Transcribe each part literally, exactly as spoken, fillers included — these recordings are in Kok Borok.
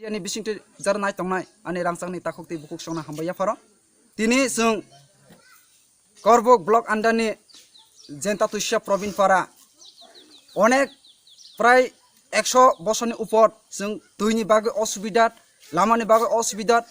Yani bisingtwi jar nai tongnai ani rangchakni takhuk tei bukhuk songna hambai yapharo. Tini chwng Korbuk block under ni Jenta Tuisa Probin Para onek prai ekso bosorni upor chwng twini bagwi osubida, lamani bagwi osubida,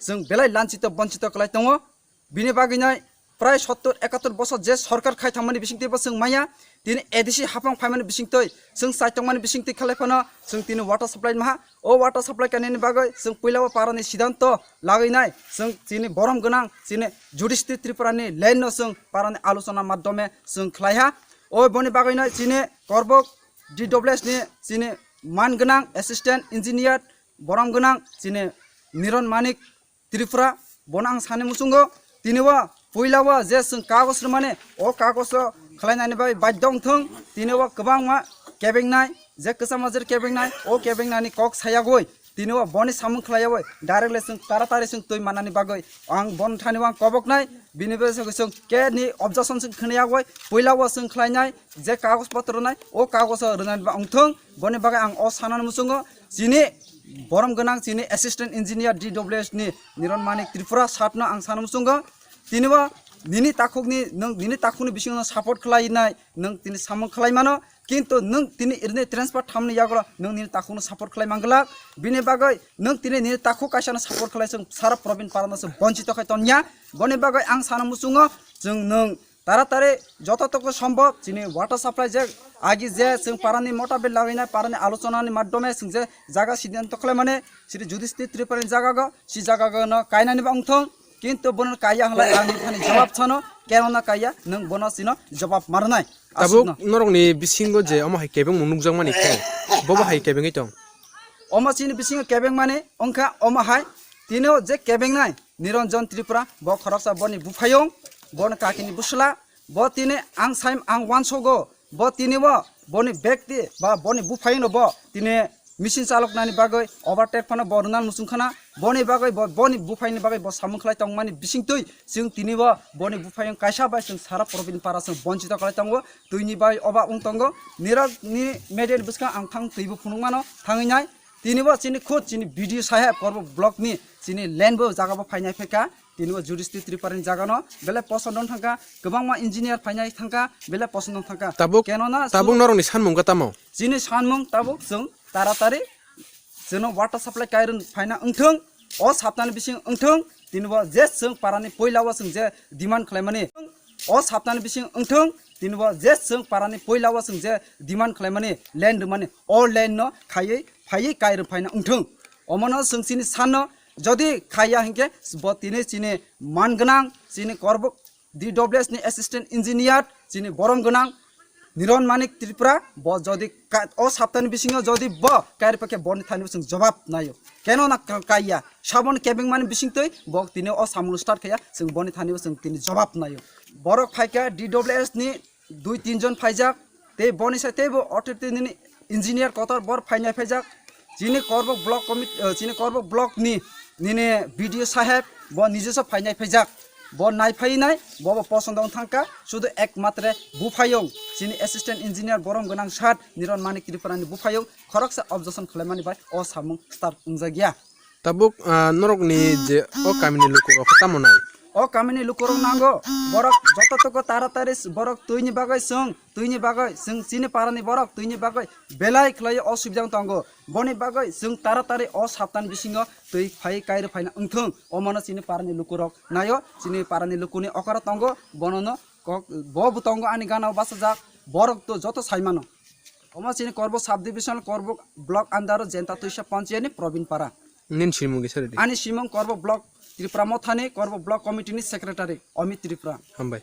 chwng belai lanchito bonchito kwlai tongo. Bini bagwi nai prai sottor ekator bosor je sorkar khai thangmani bisingtwi bo chwng maya, tini A D C hapang phaimani bisingtwi chwng chai tongmani bisingtwi khlai phano chwng tini water supply maha. O water supply kainani bagwi chwng puila o parani sidanto lagwi nai, chwng chini borom gwnang chini Judiciary Tripura ni line no chwng parani alochona madhyome chwng khlai ha. O boni bagwi nai chini Korbuk D W S ni chini man gwnang assistant engineer borom gwnang chini Niron Manik Tripura, bono ang sani muchungo, tini o puila o je chwng kagos rwmani, o kagos o khlainani bai badhyo wngthwng, tini o kwbangma kebengnai, je kwchama jer kebengnai, o kebengnani kok sayagwi, tini o boni samung khlaiyawi, direct le chwng taratari chwng twi manani bagwi, ang bon thani o ang koboknai, bini bai chwng ke ni objection chwng khwnayagwi, puila o chwng khlainai, je kagos potro nai, o kagos o rwnani ba wngthwng, boni bagwi ang o sanani muchungo, chini borom gwnang chini assistant engineer D W S ni Niron Manik Tripura satno ang sana muchungo. Tini bo nini takhukni, nwng nini takhukni bisingo support khlai nai, nwng tini samung khlai mano, kintu nwng tini irini transfer thamni yagulo nwng nini takhukno support khlai manglak. Bini bagwi nwng tini nini takhuk kaisano support khlai chwng sara Probin Parano se bonchito khai tonya. Boni bagwi ang sana muchungo chwng nwng taratari joto toko sombhob chini water supply je agi je chwng parani motabe lagina parani alochonani madhyome chwng je jaga siddhanto khlaimani siri Judiciary Tripura ni jaga go si jaga go no kainani ba wngthong, kintu bono kaiya hwnlai ang nini thani jawab sano, keno na kaiya nwng bono sino jawab marnai. Tabuk aswkno norokni bisingo je omo hai kebengmung nukjakmani khe, bobo hai kebengwi tong? Omo chini bisingo kebengmani wngkha omo hai, tini o je kebengnai Niranjan Tripura, bo khoroksa boni buphayung, boni kakini bwsla, bo tini ang sai ang uansogo, bo tini bo boni bekti ba boni buphayungno bo tini machine chaloknani bagwi overtake phano bo rwnani muchung khana, boni bagwi bo boni buphayungni bagwi bo samung khlai tongmani bisingtwi chwng tini bo boni buphayung kaisa bai chwng sara Probin Para chwng bonchito khlai tongo, twini bai oba wng tongo, nirok ni media ni bwskang ang thang twibo phunukmano thangwi nai. Tini bo chini khud chini B D O saheb Korbuk block ni chini land bo jaga bo phainai phaikha. Tini bo Judiciary Tripura ni jaga no belai poson dong thangkha, kwbangma engineer phainai thangkha, belai poson dong thangkha. Tabuk, kenona tabuk su- norokni sanmung kha tamo? Chini sanmung tabuk chwng taratari chwngno water supply kairwn phaina wngthwng, o saptani bising wngthwng, tini bo je chwng parani poila o chwng je demand khlaimani, o saptani bising wngthwng, tini bo je chwng parani poila o chwng je demand khlaimani land rwmani, o land no khaiwi phaiwi kairw phaina wngthwng. Omono chwng chini sanno, jodi khaiya hinkhe bo tini chini man gwnang chini Korbuk D W S ni assistant engineer chini borom gwnang Niron Manik Tripura, bo jodi ka-, o saptani bisingo jodi bo kairw phakhe boni thani bo chwng jawab naio. Keno na ka-, kaiya, sabon kebengmani bisingtwi bo tini o samung start khaiya, chwng boni thani bo chwng tini jawab naio. Borok phaikha D W S ni dui tin jon phaijak, tei boni sai teibo authority nini engineer kotor bor phainai phaijak. Chini Korbuk block commit-, eh, chini Korbuk block ni nini B D O saheb bo nijeso phainai phaijak. Bo nai phainai, bo bo poson dong thangkha, sudu ekmatre buphayung chini assistant engineer borom gwnang sat Niron Manik Tripura ni buphayung khoroksa objection khlaimani bai o samung start wngjakya. Tabuk, ah, norokni je o kamini lukurok tamo nai? O kamini lukurok nango, borok joto toko taratari s-, borok twini bagwi chwng, twini bagwi chwng chini parani borok twini bagwi belai khlai osubida wng tongo. Boni bagwi chwng taratari o saptani bisingo twi phai kairw phaina wngthwng. Omono chini parani lukurok naio, chini parani lukuni okora tongo, bonono kok, bo bo tongo ani gana o bachajak, borok to joto saimano. Omo chini Korbuk subdivision, Korbuk block under o Jenta Tuisa Panchayat ni Probin Para. Nini simung kisa rwdi. Ani simung Korbuk block Tripura Mothani Korbuk block committee ni secretary Amit Tripura. Hambai.